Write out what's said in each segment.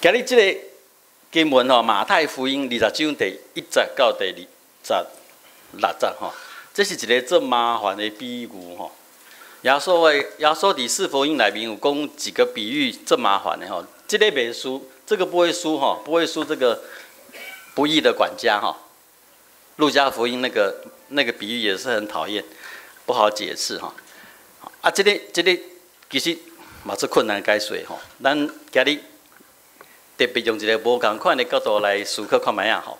今日這个經文吼，馬太福音20章第1節到第26節吼，這是一个足麻煩的比喻吼。耶穌佇四福音內面有講幾個比喻，足麻煩的吼。這个袂輸，這個不會輸吼，不會輸這個不義的管家吼。路加福音那個比喻也是很討厭，不好解釋吼。啊，這個其實嘛足困難解說吼。咱今日特別用一个無仝款的角度來思考看覓仔吼。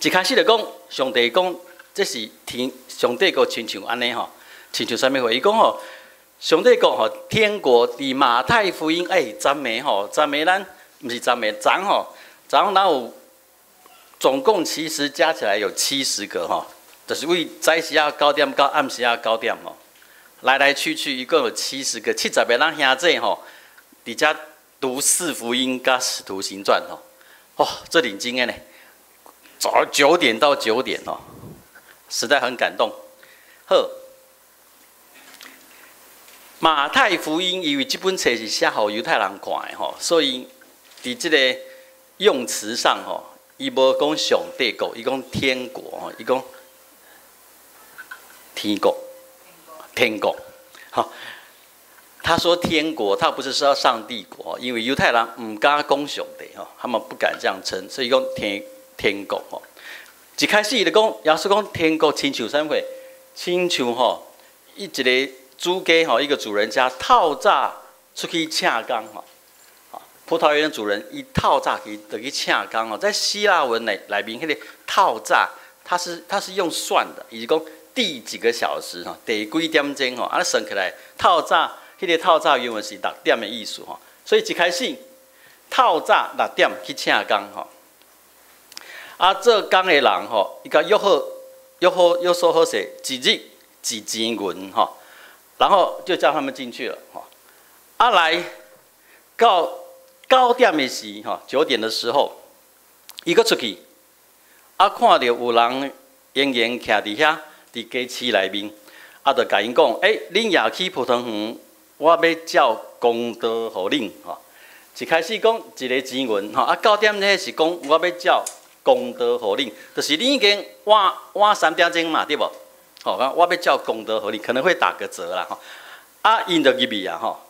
一開始就講，上帝講這是天上帝國親像按呢吼，親像啥物貨？伊講吼，上帝國吼，天國佇馬太福音欸，昨暝吼，昨暝咱毋是昨暝，昨吼，昨咱有總共其實加起來有70個吼，就是為早時仔九點到暗時仔九點吼，來來去去一共有七十個，70個咱兄弟吼，佇遮讀四福音佮使徒行傳吼，哦，這認真的呢，早9點到9點哦，實在很感動。好，馬太福音因為這本冊是寫予猶太人看的吼，所以佇這个用詞上吼，伊無講上帝國，伊講天國吼，伊講天國，天國，好。他說天國，他不是說上帝國，因為猶太人毋敢講上帝吼，他們不敢這樣稱，所以講天國吼。一開始伊就講，耶穌講天國親像啥物貨？親像吼，一個主家吼，一個主人家透早出去請工吼。葡萄園的主人伊透早去就去請工吼，在希臘文內面，彼個透早，它是用算的，伊是講第幾個小時吼，第幾點鐘吼，按呢算起來透早。彼个透早原文是六點的意思吼，所以一開始透早六點去請工吼，啊做工的人吼，伊共約好約好約說好勢，一日一錢銀吼，然後就叫他們進去了吼，啊來到九點的時吼，9點的時候，伊閣出去，啊看著有人閒閒徛佇遐，佇街市內面，啊就共𪜶講，欸，恁也去葡萄園，我欲照公道予恁吼。一開始講一个錢銀吼，啊九點彼是講我欲照公道予恁，就是你已經晚晚3點鐘嘛，對無？吼，我欲照公道予恁，可能會打個折啦吼。啊，𪜶就入去啊吼，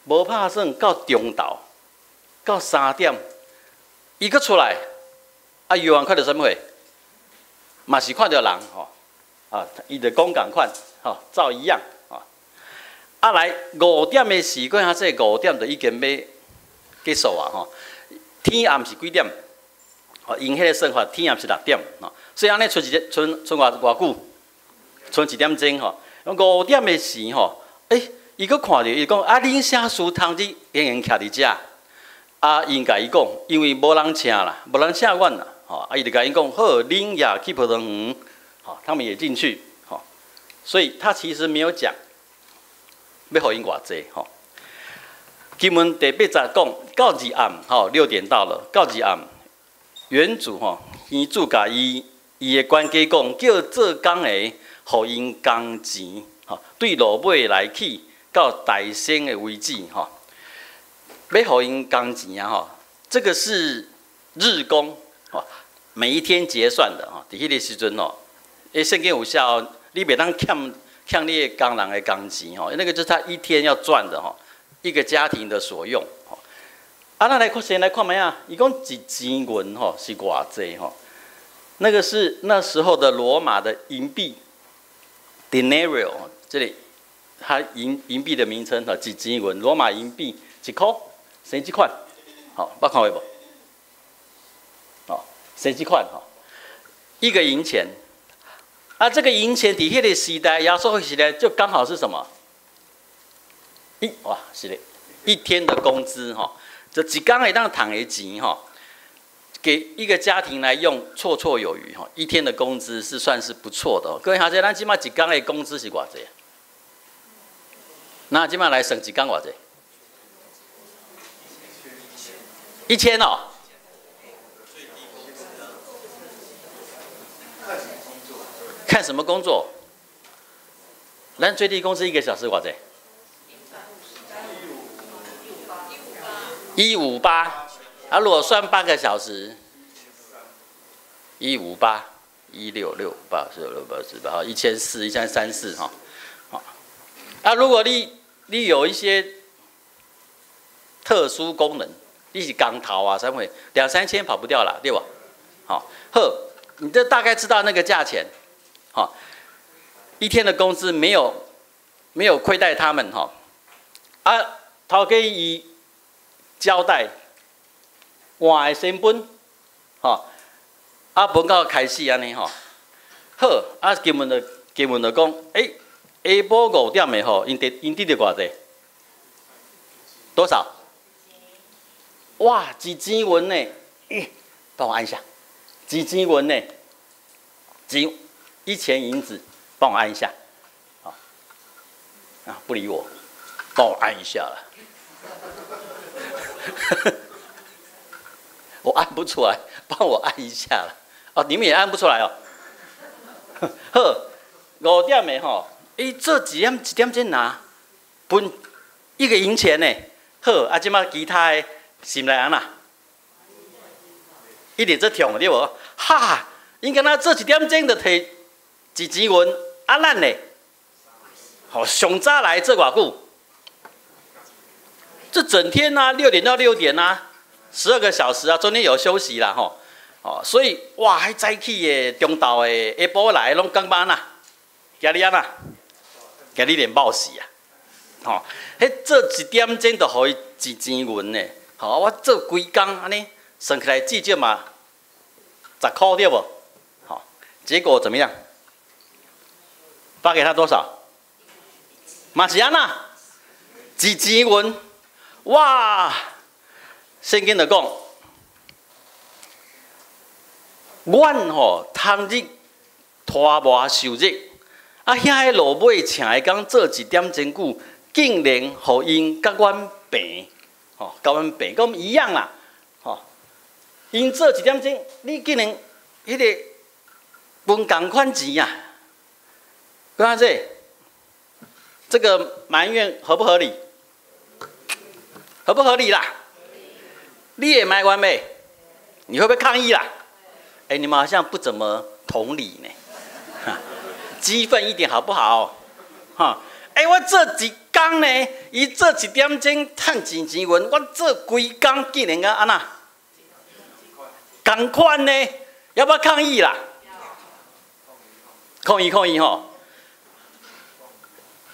無拍算到中晝，到3點，伊閣出來，啊，猶原看著啥物貨？嘛是看著人吼，啊，伊就講仝款，吼，照一樣。啊，來五點的時，過下這五點就已經欲結束啊！吼，天暗是幾點？吼，𪜶彼个算法，天暗是6點，吼，所以按呢賰一個賰賰偌偌久？賰1點鐘吼。五點的時吼，欸，伊閣看著伊講啊，恁啥事通日閒閒徛佇遮？啊，𪜶共伊講，因為無人請啦，無人請阮啦，吼，啊，伊就共𪜶講，好，恁也去葡萄園，吼，他們也進去，吼，所以他其實沒有講。欲予𪜶偌濟吼。經文第八節講到二暗吼，6點到了，到二暗，園主吼，園主共伊伊的管家講，叫做工的予𪜶工錢吼，對落尾來起到大先的為止吼，欲予𪜶工錢啊吼，這個是日工吼，每一天結算的吼，佇彼个時陣吼，欸，聖經有寫哦，你袂當欠欠你的工人的工錢吼，那個就是他一天要賺的吼，一個家庭的所用吼。啊，咱來看先來看覓仔？伊講一錢銀吼是偌濟吼？那個是那時候的羅馬的銀幣，denario，這裡它銀幣的名稱吼，一錢銀，羅馬銀幣一箍，生這款，好，捌看過無？哦，生這款吼，一個銀錢。啊，這個銀錢佇彼个時代，耶穌時代就剛好是什麼？一哇，是的，一天的工資吼，就一工會當趁的錢吼，給一個家庭來用，綽綽有餘吼。一天的工資是算是不錯的。各位兄弟，咱這馬一工的工資是偌濟？那這馬來算一工偌濟？1000哦。看什麼工作？咱最低工資一個小時偌濟？ 158，啊，如果算8个小时，158，166八四六八四八，1400，1340哈，好，啊，如果你有一些特殊功能，你是工头啊，啥物，两三千跑不掉了，对吧？好，好，你这大概知道那个价钱，好，一天的工资没有亏待他们哈，啊，头家伊交代换的成本，吼，啊，分到开始按呢吼，好，啊，经文就讲，欸，下晡5点的吼，𪜶得著偌濟？多少？哇，一錢銀呢？欸，幫我按一下，一錢銀呢？一錢銀子，幫我按一下，好，啊，不理我，幫我按一下了。我按不出來，幫我按一下了。哦，你們也按不出來哦。好，5點的吼，伊做一點一點鐘拿，分一個銀錢呢。好，啊，這馬其他的心內按怎？一直做痛對無？哈，𪜶敢若做一點鐘就提一錢銀，啊，咱呢？吼，上早來做偌久？這整天啊，6點到6點啊，12個小時啊，中間有休息啦，吼，哦，所以哇，彼早起的、中晝的、下晡來的攏感覺按怎？今日按怎？今日連爆死啊！吼，彼做一點鐘就予伊一錢銀呢，吼，我做規工按呢，算起來至少嘛10箍對無？吼，結果怎麼樣？發給他多少？嘛是按怎？一錢銀，哇！聖經就講，阮吼終日拖磨受熱，啊，遐个落尾請的工做一點鐘久，竟然予𪜶佮阮平，吼，佮阮平，佮阮一樣啦，吼。𪜶做一點鐘，你竟然彼个分仝款錢啊？講這，這個埋怨合不合理？合不合理啦？你也埋怨沒？你會不會抗議啦？哎，你們好像不怎麼同理呢，激憤一點好不好？哈，哎，我做一工呢，伊做一點鐘趁一錢銀，我做規工竟然按怎？仝款呢？要不要抗議啦？抗議抗議吼！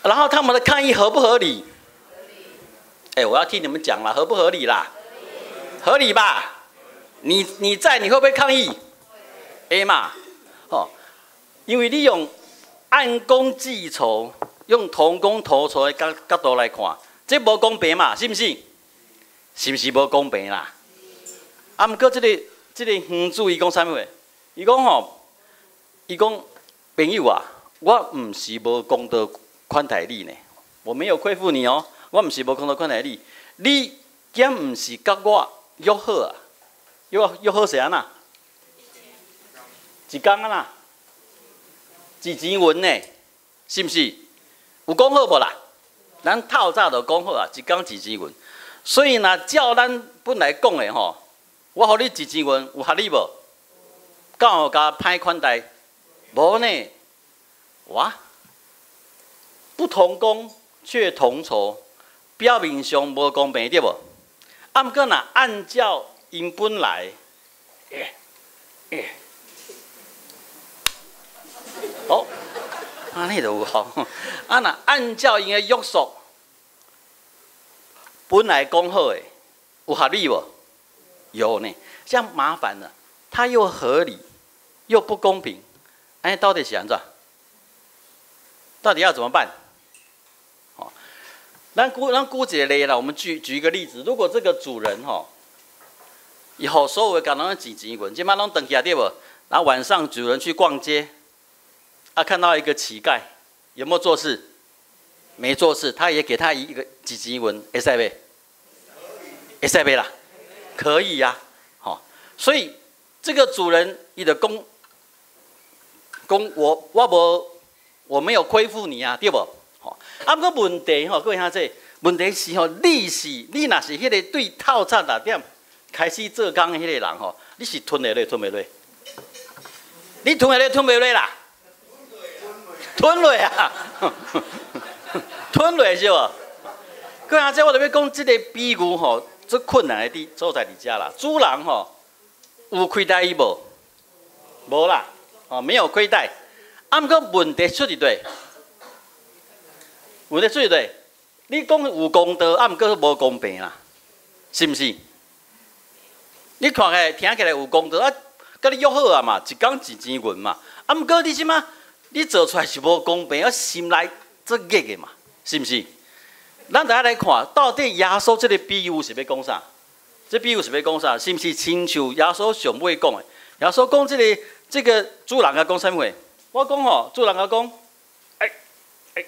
然後他們的抗議合不合理？哎，我要聽你們講了，合不合理啦？合理吧？你在，你會不會抗議？會嘛，吼，因為你用按工計酬，用同工同酬的角度來看，這無公平嘛，是毋是？是毋是無公平啦？啊，毋過這個園主伊講啥物話？伊講吼，伊講朋友啊，我毋是無公道款待你呢，我沒有虧負你哦，我毋是無公道款待你，你敢毋是佮我約好啊？約好是按怎？一工按怎？一錢銀呢？是毋是？有講好無啦？咱透早就講好啊，一工一錢銀。所以若照咱本來講的吼，我予你一錢銀，有合理無？敢有共歹款待？無呢？哇！不同工卻同酬，表面上無公平對無？啊，毋過若按照𪜶本來，欸好，按呢就有效。啊，若按照𪜶的約束，本來講好的，有合理無？有呢，這樣麻煩了，它又合理，又不公平，哎，到底是按怎？到底要怎麼辦？哦，咱舉一個例啦，我們舉一個例子，如果這個主人吼，伊予所有的工人一錢銀，這馬攏轉去對無？然後晚上主人去逛街，啊，看到一個乞丐，有沒有做事？沒做事，他也給他一個一錢銀，會使袂？會使袂啦？可以呀，好，所以這個主人伊就講講我無我沒有虧負你啊，對無？好，啊，毋過問題吼，各位兄弟，問題是吼，你若是彼个對透早6點開始做工的彼個人吼，你是吞會落吞袂落？你吞會落吞袂落啦？吞落啊！吞落是無？閣下這我著欲講這个比喻吼，最困難的佇所在佇遮啦。主人吼有虧待伊無？無啦，哦，沒有虧待。啊，毋過問題出佇佗？問題出佇佗？你講有公道，啊，毋過無公平啦，是毋是？你看起來聽起來有公道，啊，佮你約好啊嘛，一工一錢銀嘛。啊，毋過你這馬你做出來是無公平，啊，心內足激的嘛，是毋是？咱大家來看，到底耶穌這个比喻是欲講啥？這比喻是欲講啥？是毋是親像耶穌上尾講的？耶穌講這個主人共講啥物話？我講吼，主人共講，欸欸，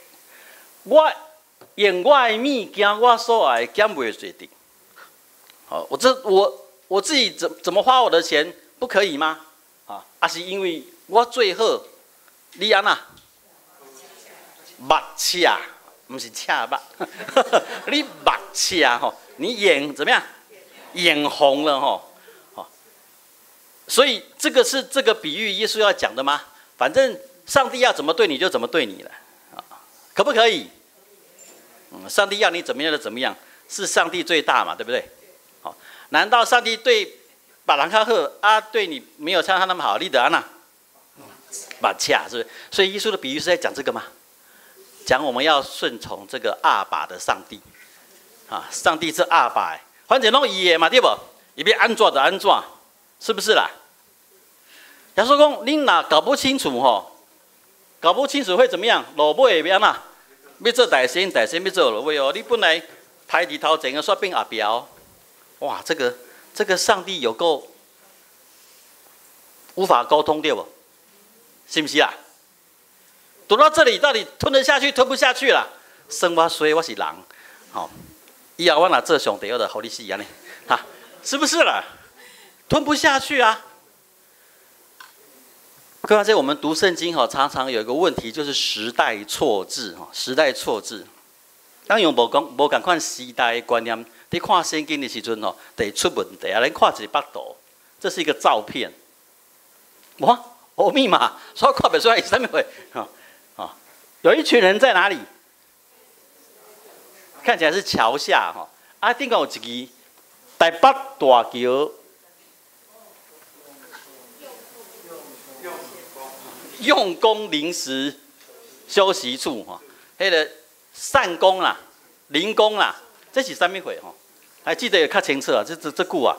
我用我的物件，我所愛減袂濟滴。好，我這我我自己怎麼花我的錢，不可以嗎？啊，啊是因為我做好，你按怎？目赤，毋是赤目，你目赤吼，你眼怎麼樣？眼紅了吼，所以這個是這個比喻耶穌要講的嗎？反正上帝要怎麼對你就怎麼對你了，可不可以？上帝要你怎麼樣就怎麼樣，是上帝最大嘛，對不對？好，難道上帝對別人較好啊？對你沒有像他那麼好，你就按怎？目赤是不是？所以耶穌的比喻是在講這個嗎？講我們要順從這個阿爸的上帝，啊，上帝是阿爸，反正攏伊的嘛，對無？伊欲按怎就按怎，是不是啦？耶穌講，你若搞不清楚吼，搞不清楚會怎麼樣？落尾會按怎？欲做大先，大先欲做落尾哦。你本來排佇頭前的，煞變後壁哦。哇，這個上帝有夠無法溝通對無？是毋是啊？讀到這裡，到底吞得下去，吞不下去啦？算我衰，我是人，吼，以後我若做上帝，我就予你死按呢，哈，是不是啦？吞不下去啊！各位，這我們讀聖經哈，常常有一個問題，就是時代錯置哈，時代錯置。當用無講無仝款時代的觀念，佇看聖經的時陣吼，會出問題啊！咱看一個幅圖，這是一個照片，哇，烏密碼，所以看袂出來是啥物貨，哈，啊，有一群人在哪裡？看起來是橋下哈，啊，頂懸有一支台北大橋用工臨時休息處哈，彼个散工啦、零工啦，這是啥物貨吼？還記得有較清楚啊？這久啊，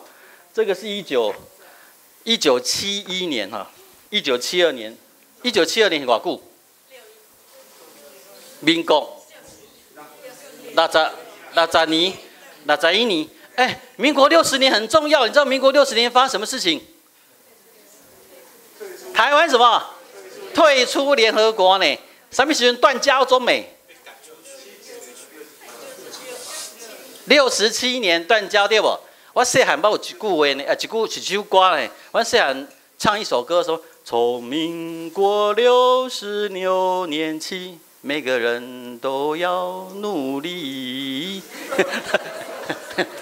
這個是1971年哈，1972年，一九七二年是偌久？民國60年，61年，哎，民國六十年很重要，你知道民國六十年發生什麼事情？台灣什麼？退出聯合國呢？啥物時陣斷交中美？67年斷交對無？我細漢捌有一句話呢，啊，一句一首歌呢。我細漢唱一首歌說：從民國66年起，每個人都要努力。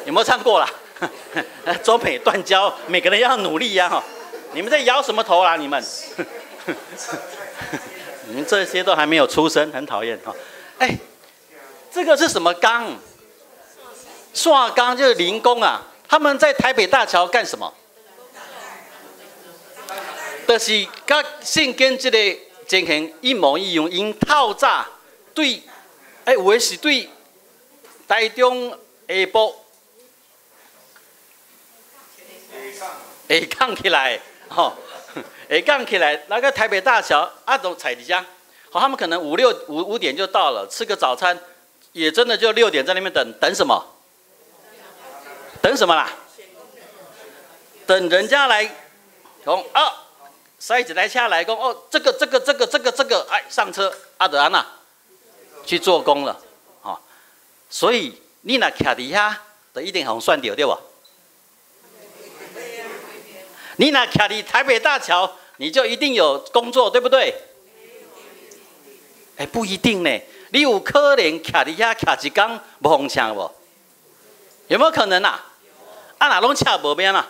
有沒有唱過啦？中美斷交，每個人要努力呀！哈，你們在搖什麼頭啦？你們？你們這些都還沒有出生，很討厭哈。哎，這個是什麼工？煞工就是零工啊。他們在台北大橋幹什麼？就是佮聖經這個情形一模一樣，𪜶透早對，哎，有的是對台中下晡下港起來，吼，下港起來，那個台北大橋啊，都踩佇遮，好，他們可能五六五五點就到了，吃個早餐，也真的就6點在那邊等，等什麼？等什麼啦？等人家來，講啊，駛一台車來講哦，這個這個這個這個這個，哎，上車，啊就按怎去做工了，哦，所以你若徛佇遐，就一定予選著對無？你若徛佇台北大橋，你就一定有工作，對不對？哎，不一定呢。你有可能徛佇遐徛一工無予請無？有沒有可能啊？啊，若攏請無欲按怎？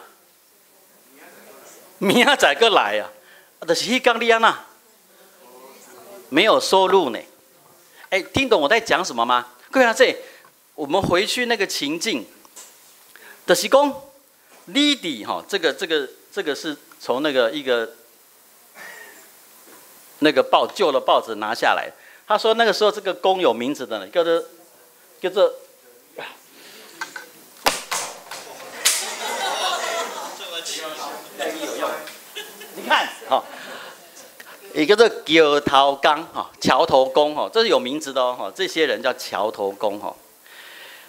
明仔載閣來啊！就是彼工你按怎？沒有收入呢？哎，聽懂我在講什麼嗎？各位啊，這我們回去那個情境，就是講你佇哈，這個是從那個一個那個報舊的報紙拿下來。他說那個時候這個工有名字的呢，叫做。你看，哈，一個叫橋頭工，哈，橋頭工，哈，這是有名字的哦，哈，這些人叫橋頭工，哈。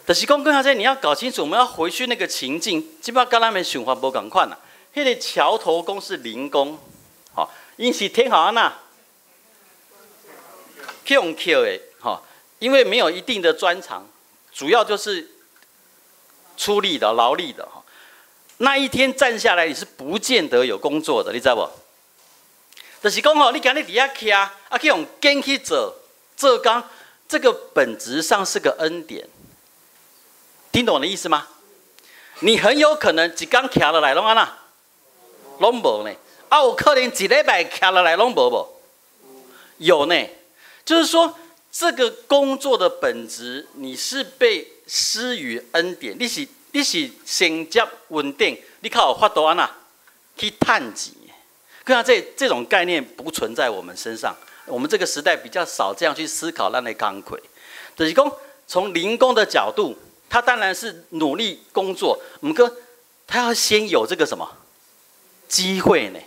就是講，剛才你要搞清楚，我們要回去那個情境，這擺佮咱的想法無仝款啦。彼個橋頭工是零工，吼，𪜶是天好按怎，去予抾的，吼，因為沒有一定的專長，主要就是出力的、勞力的，哈。那一天站下來，你是不見得有工作的，你知無？就是講吼，你今日佇遐徛，啊，去予揀去做做工，這個本質上是個恩典。聽懂我的意思嗎？你很有可能一工徛落來攏按怎，攏無呢？啊，有可能一禮拜徛落來攏無無？有呢，就是說這個工作的本質，你是被施予恩典，你是先接穩定，你較有法度按怎去趁錢。可是這種概念不存在我們身上，我們這個時代比較少這樣去思考咱的工課。就是講從零工的角度，他當然是努力工作，毋過他要先有這個什麼機會呢？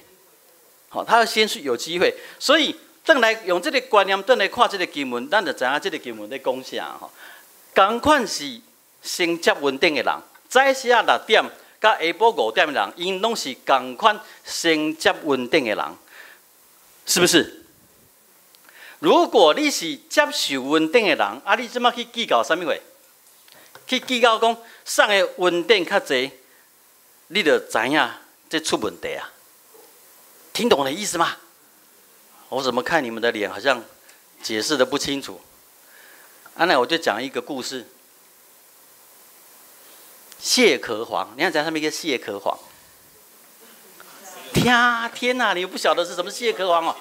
好，他要先是有機會，所以轉來用這個觀念轉來看這個經文，咱就知影這個經文咧講啥吼。仝款是先接恩典的人，早時仔6點佮下晡5點的人，𪜶攏是仝款先接恩典的人，是不是？如果你是接受恩典的人，啊，你這馬去計較啥物貨？去計較講送的恩典較濟，你就知影這出問題啊！聽懂我的意思嗎？我怎麼看你們的臉好像解釋得不清楚？啊，那我就講一個故事。蟹殼黃，你看咱上面一個蟹殼黃。天啊天哪，你不曉得是什麼蟹殼黃哦？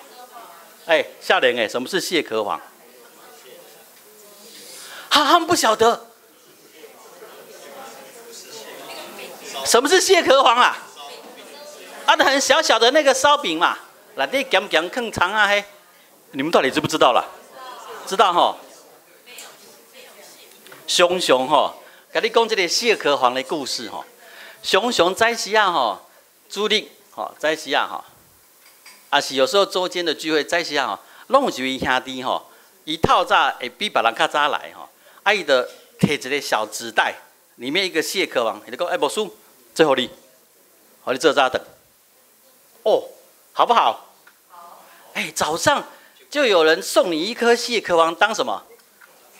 哎，少年哎，什麼是蟹殼黃？他們不曉得。什麼是蟹殼黃啊？啊，很小小的那個燒餅嘛，內底鹹鹹囥蔥仔彼，你們到底知不知道啦？知道吼？常常吼，共你講這個蟹殼黃的故事吼。常常早時仔吼，主日吼，早時仔吼，啊是有時候週間的聚會，早時仔吼，攏有一位兄弟吼，伊透早會比別人較早來吼，啊伊就提一個小紙袋，裡面一個蟹殼黃，伊就講，欸，牧師，這予你，予你做早頓。哦，好不好？好。哎，早上就有人送你一顆蟹殼黃當什麼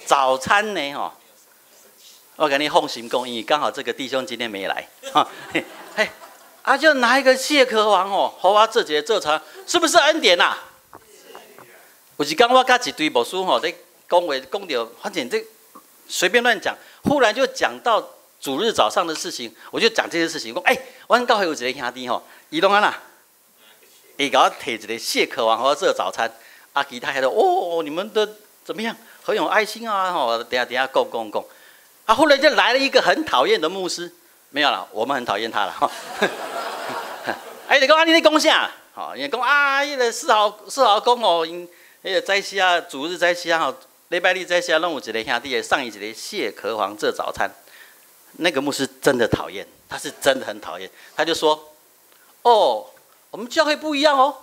早餐呢？吼，我共你放心講，因為剛好這個弟兄今天沒來，哈，嘿，啊，就拿一個蟹殼黃哦，予我做一個早餐，是不是恩典呐？有一天我佮一堆牧師吼咧講話，講著反正這隨便亂講，忽然就講到主日早上的事情，我就講這些事情，講哎，阮教會有一個兄弟吼，伊攏按怎？會共我提一個蟹殼黃，予我做早餐。啊，其他還說哦，你們的怎麼樣？很有愛心啊！吼，等下等下，講講講。啊，後來就來了一個很討厭的牧師，沒有啦，我們很討厭他了。哎，你講啊，你咧講啥？吼，伊講啊，彼個四號講哦，𪜶彼個早時仔，主日早時仔吼，禮拜日早時仔，攏有一個兄弟會送伊一個蟹殼黃做早餐。那個牧師真的討厭，他是真的很討厭，他就說：哦，我們教會不一樣哦，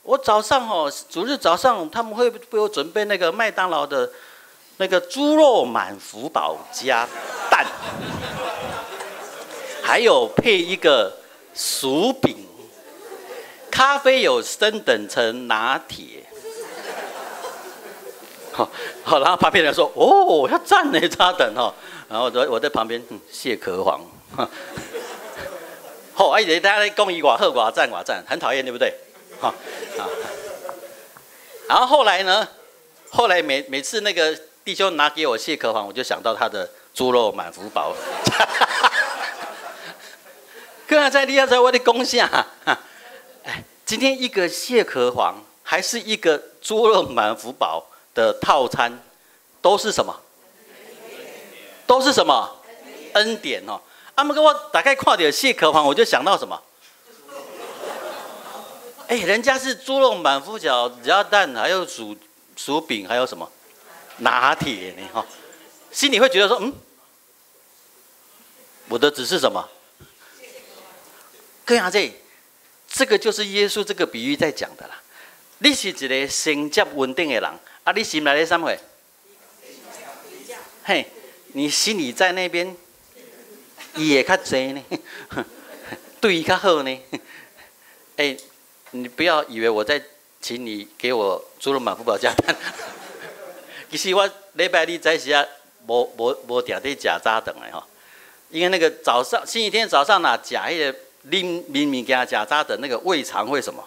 我早上哦，主日早上他們會為我準備那個麥當勞的那個豬肉滿福堡加蛋，還有配一個薯餅，咖啡有升等成拿鐵。好，好，然後旁邊人說：哦，遐讚呢，早頓哦。然後我在旁邊，蟹殼黃。好，啊，伊大家講伊偌好偌讚偌讚，很討厭，對不對？好，啊，然後後來呢？后来每每次那个弟兄拿给我蟹壳黄，我就想到他的猪肉满福堡。刚才你要在我的讲啥？哎，今天一个蟹壳黄，还是一个猪肉满福堡的套餐，都是什么？都是什么？恩典哦。啊，毋过我大概看著蟹壳黄，我就想到什么？哎，人家是猪肉满福堡加蛋，还有薯薯饼，还有什么拿铁呢？哈，心里会觉得说，嗯，我的只是什么？各样这个就是耶稣这个比喻在讲的啦。你是一个承接恩典的人，啊，你心內咧啥货？嘿，你心裡在那邊，伊會較濟呢，對伊較好呢。哎，你不要以為我在請你給我豬肉滿福堡加蛋。其實我禮拜日早時啊，無無無定佇食早頓的吼，因為那個早上星期天早上若食彼個啉啉物件食早頓，那個胃腸會什麼？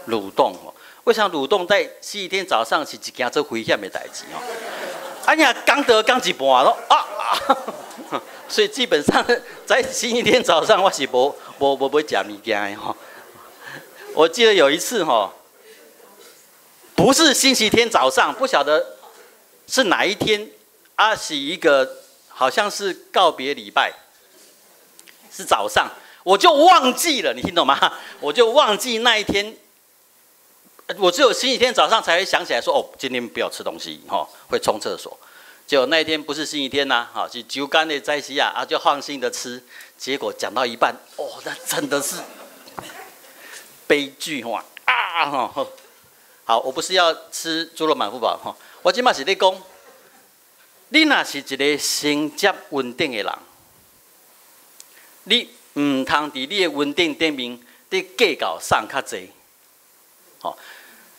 蠕動哦。胃腸蠕動在星期天早上是一件足危險的代誌哦。哎呀，講到講一半咯啊啊！所以基本上在星期天早上我是無無無欲食物件的吼。我記得有一次哈，不是星期天早上，不曉得是哪一天，啊，是一個好像是告別禮拜，是早上，我就忘記了，你聽懂嗎？我就忘記那一天，我只有星期天早上才會想起來說，哦，今天不要吃東西，哈，會衝廁所。結果那一天不是星期天吶，哈，是週間的早時啊，啊，就放心的吃，結果講到一半，哦，那真的是悲劇哈啊哈！好，我不是要吃豬肉滿福堡哈，我這馬是咧講，你若是一個承接恩典的人，你毋通佇你的恩典頂面，你計較送較濟。好，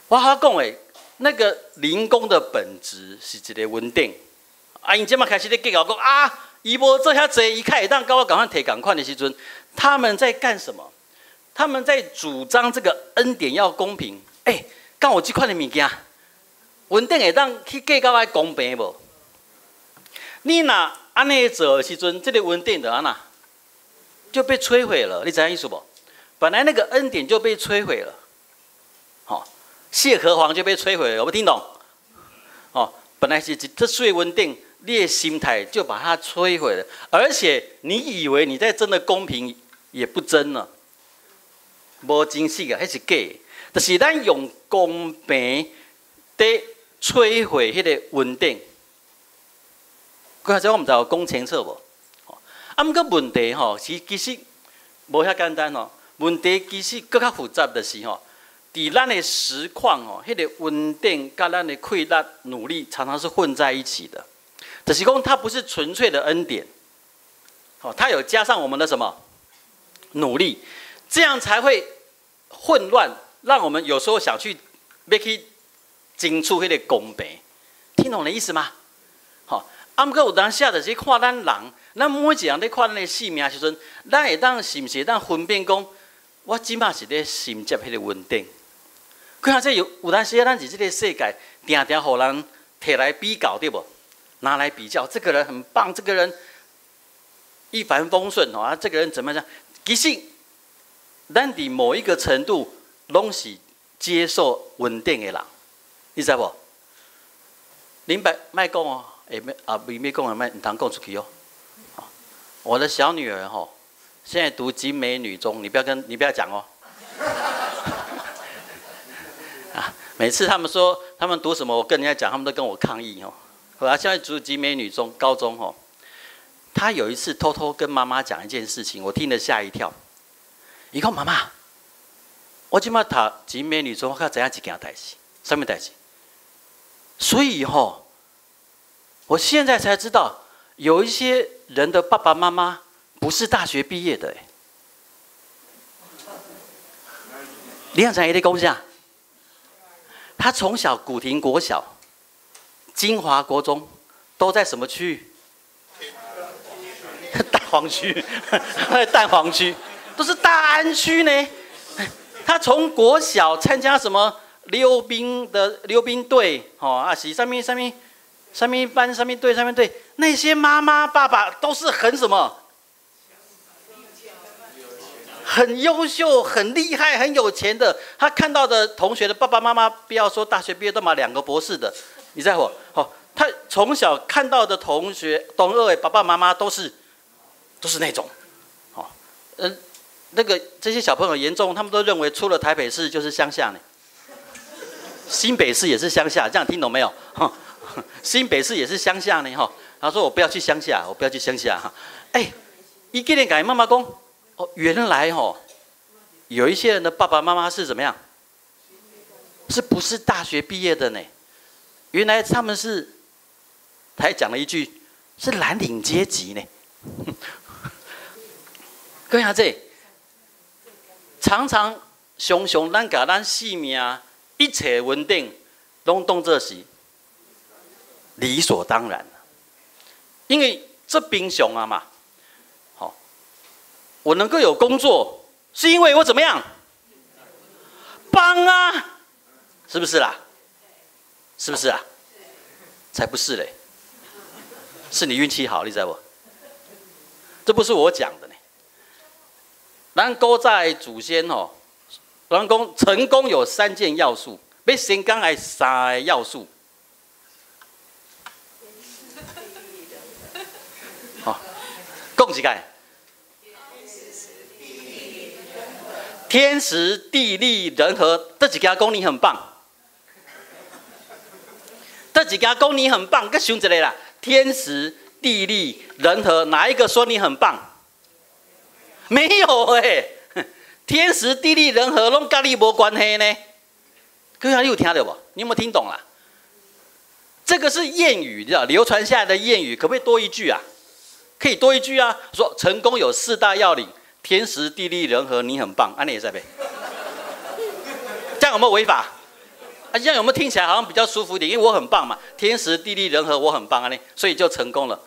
我講的，那個靈宮的本質是一個恩典。啊，𪜶這馬開始咧計較講啊，伊無做遐濟，伊較會當佮我仝款提仝款的時陣，他們在幹什麼？他們在主張這個恩典要公平。欸，敢有這款的物件，恩典會當去計較愛公平無？你若按呢做的時陣，這個恩典就按怎就被摧毀了。你知影意思無？本來那個恩典就被摧毀了。好，蟹殼黃就被摧毀了，有沒有聽懂？哦，本來是這水恩典，你的心態就把它摧毀了，而且你以為你在爭的公平，也不爭了。無真實啊，彼是假的。就是咱用公平佇摧毀彼個恩典。剛才我毋知有講清楚無？啊，毋過問題吼，是其實無遐簡單吼。問題其實閣較複雜，就是吼，佇咱的實況吼，彼個恩典佮咱的氣力努力常常是混在一起的。就是講，它不是純粹的恩典，哦，它有加上我們的什麼努力，這樣才會混亂，讓我們有時候想去欲去爭取彼個公平，聽懂的意思嗎？好，啊，毋過有當時就是看咱人，咱每一個人咧看咱的性命時陣，咱會當是毋是會當分辨講，我這馬是咧承接彼個恩典。看這有有當時，咱佇這個世界，定定予人提來比較，對無？拿來比較，這個人很棒，這個人一帆風順哦，啊，這個人怎麼樣？其實，咱佇某一個程度，攏是接受恩典的人，你知無？恁別莫講哦，欸，啊，未欲講的，莫毋通講出去哦。我的小女兒吼，現在讀景美女中，你不要跟你不要講哦。啊，每次他們說他們讀什麼，我跟人家講，他們都跟我抗議哦。我現在讀景美女中高中吼，她有一次偷偷跟媽媽講一件事情，我聽了嚇一跳。伊講媽媽，我這馬讀景美女中，我較知影一件代誌，啥物代誌？所以吼，我現在才知道，有一些人的爸爸媽媽不是大學畢業的。你剛才伊咧講啥？他從小古亭國小、金華國中都在什麼區？蛋黃區，蛋黃區都是大安區呢。他從國小參加什麼溜冰的溜冰隊，吼啊是啥物啥物啥物班啥物隊啥物隊，那些媽媽爸爸都是很什麼？很優秀、很厲害、很有錢的。他看到的同學的爸爸媽媽，不要說大學畢業都嘛兩個博士的，你在乎？好，他從小看到的同學，同學的爸爸媽媽都是那種，好，那個這些小朋友嚴重，他們都認為出了台北市就是鄉下呢。新北市也是鄉下，這樣聽懂沒有？新北市也是鄉下呢，哈。他說我不要去鄉下，我不要去鄉下哈。哎，伊竟然共媽媽講，哦，原來吼，有一些人的爸爸媽媽是怎麼樣？是不是大學畢業的呢？原來他們是，他還講了一句，是藍領階級呢。各位阿姐，常常常常咱共咱性命一切穩定，攏當做是理所當然，因為這平常啊嘛。我能夠有工作，是因為我怎麼樣？幫啊，是不是啦？是不是啊？才不是嘞，是你運氣好，你知無？這不是我講的呢。咱古早的祖先吼，咱講成功有三件要素，欲成功愛三個要素。好，講一下。天時地利人和，這幾家講你很棒，這幾家講你很棒，閣想一個啦。天時地利人和，哪一個說你很棒？沒有哎、欸，天時地利人和攏佮你無關係呢。各位，你有聽到無？你有沒有聽懂啦？這個是諺語，你知道流傳下來的諺語，可不可以多一句啊？可以多一句啊，說成功有四大要領。天時地利人和，你很棒，按呢會使袂？這樣有沒有違法？啊，這樣有沒有聽起來好像比較舒服一點？因為我很棒嘛，天時地利人和，我很棒啊，所以就成功了。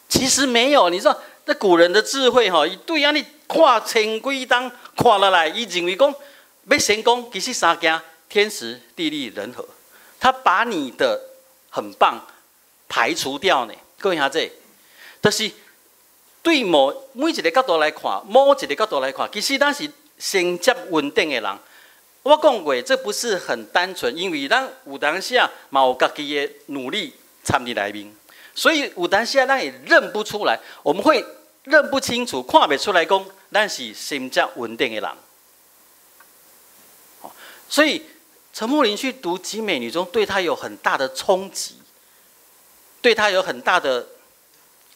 其實沒有，你知道那古人的智慧哈，對啊，你看千幾冬看落來，伊認為講欲成功，其實三件：天時地利人和。他把你的很棒排除掉呢。各位兄弟，就是。對某每一個角度來看，某一個角度來看，其實咱是承接穩定的人。我講過，這不是很單純，因為咱有當時啊，嘛有家己的努力參佇內面，所以有當時啊，咱會認不出來，我們會認不清楚，看袂出來講，咱是承接穩定的人。所以陳木林去讀集美女中，對他有很大的衝擊，對他有很大的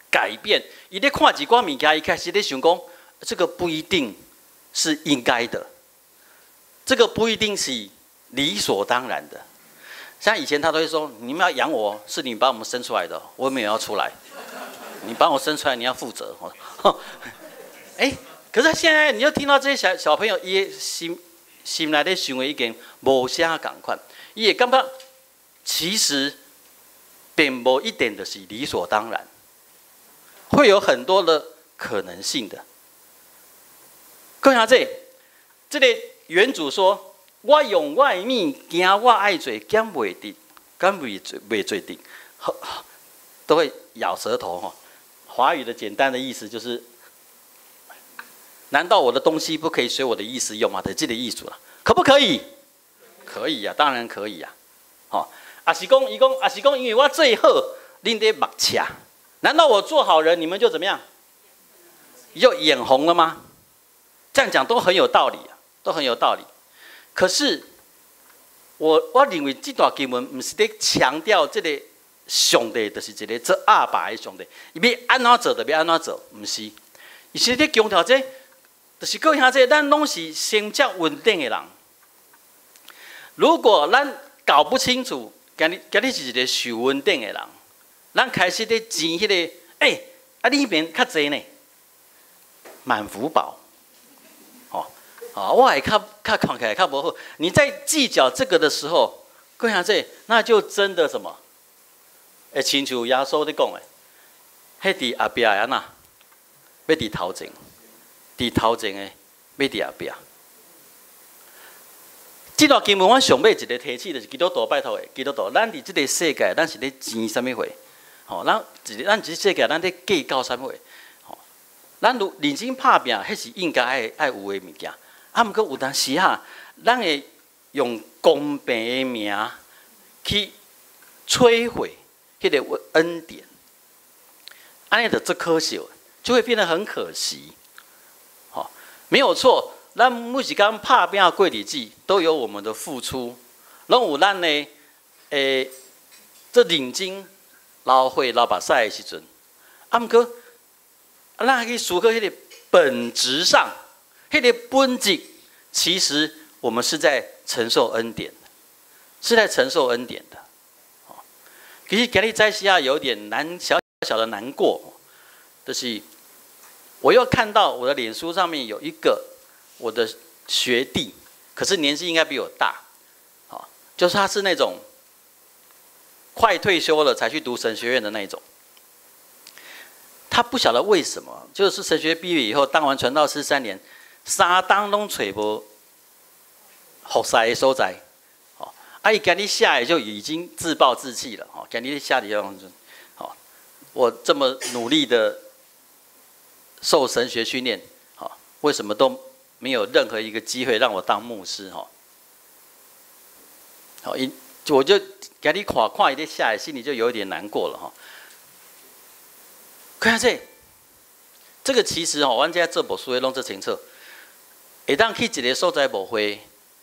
改變，伊咧看一寡物件，伊開始咧想講，這個不一定是應該的，這個不一定是理所當然的。像以前他都會說：“你們要養我，是你把我們生出來的，我沒有要出來。你把我生出來，你要負責。”哎，可是現在你就聽到這些小小朋友，伊心心內咧想的已經無啥仝款，伊會感覺其實並無一定就是理所當然。會有很多的可能性的。各位兄弟，這個原主說：“我用我的物件，我愛做，敢袂得，敢袂做，袂做得，都會咬舌頭哈。華語的簡單的意思就是：難道我的東西不可以隨我的意思用嗎？對，這個意思啦，可不可以？可以呀，當然可以呀。好，啊是講，伊講，啊是講，因為我做好，恁咧目赤。難道我做好人，你們就怎麼樣？又眼紅了嗎？這樣講都很有道理啊，都很有道理。可是我認為這段經文毋是咧強調這個上帝就是一個做鴨霸的上帝，伊欲按怎做就欲按怎做，毋是。伊是咧強調這，就是各位兄弟，咱攏是心態穩定的人。如果咱搞不清楚，今日今日是一個受穩定的人。咱開始咧爭彼個，欸，啊，你彼邊較濟呢，滿福寶，哦，哦，我會較較看起來較無好。你在計較這個的時候，各位兄弟，那就真的什麼？會親像耶穌咧講的，彼佇後壁的按怎？欲佇頭前，佇頭前的欲佇後壁。這段經文我上尾一个提醒，就是基督徒拜託的基督徒，咱佇這个世界，咱是咧錢啥物貨？吼，咱一个咱這世界，咱咧計較啥物貨？吼，咱如認真拍拚，彼是應該愛愛有的物件。啊，毋過有當時哈，咱會用公平的名去摧毀彼个恩典，按呢就足可惜，就會變得很可惜。吼，沒有錯。咱每一工拍拚過日子，都有我們的付出，攏有咱的這認真流血流目屎的時陣。啊，毋過，啊，咱去思考彼个本質上，彼个本質，其實我們是在承受恩典，是在承受恩典的。其實今日早時啊，有點難，小小的難過，就是我又看到我的臉書上面有一個我的學弟，可是年紀應該比我大，好，就是他是那種快退休了才去讀神學院的那種。他不曉得為什麼，就是神學畢業以後，當完傳道師3年，三冬攏揣無服侍的所在，哦，啊，伊今日寫的就已經自暴自棄了，哦，今日寫的樣子，好，我這麼努力的受神學訓練，好，為什麼都沒有任何一個機會讓我當牧師？哈，好，伊我就給你看看伊咧寫，心裡就有一點難過了，哈。看下這，這個其實吼，阮這做牧師的攏足清楚，會當去一个所在牧會，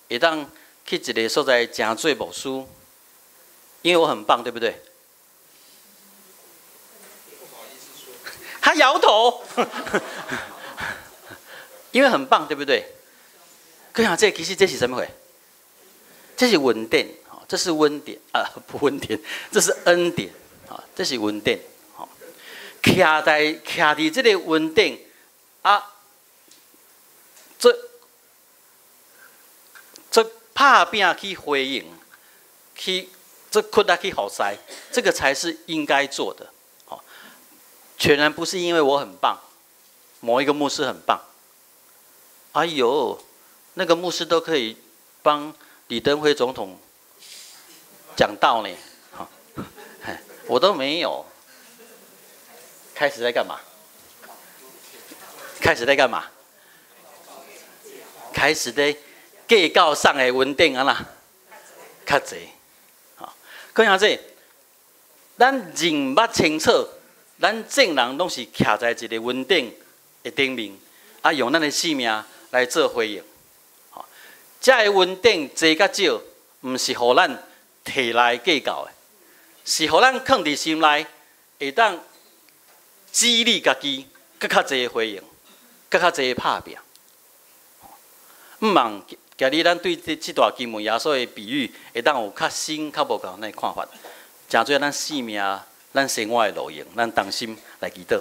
會當去一个所在誠做牧師，因為我很棒，對不對？不好意思說。他搖頭，因為很棒，對不對？看下這其實這是啥物貨？這是恩典，這是恩典啊，不恩典，這是恩典，啊，這是恩典。徛在徛佇這个恩典啊，這這拍拚去回應，去這苦力去服侍，這個才是應該做的。好，全然不是因為我很棒，某一個牧師很棒。哎呦，那個牧師都可以幫李登輝總統講道呢，我都沒有。開始在幹嘛？開始在幹嘛？開始在計較送的恩典啊啦，較濟。好，講下這，咱認捌清楚，咱眾人攏是徛在一个恩典的頂面，啊，用咱的性命來做回應。好，這个恩典濟佮少，毋是予咱提來計較的，是予咱囥佇心內，會當激勵家己，閣較濟回應，閣較濟拍拚。毋望今日咱對這這段經文耶穌的比喻，會當有較深、較無仝款的看法。誠做咱性命、咱生活的路用，咱同心來祈禱。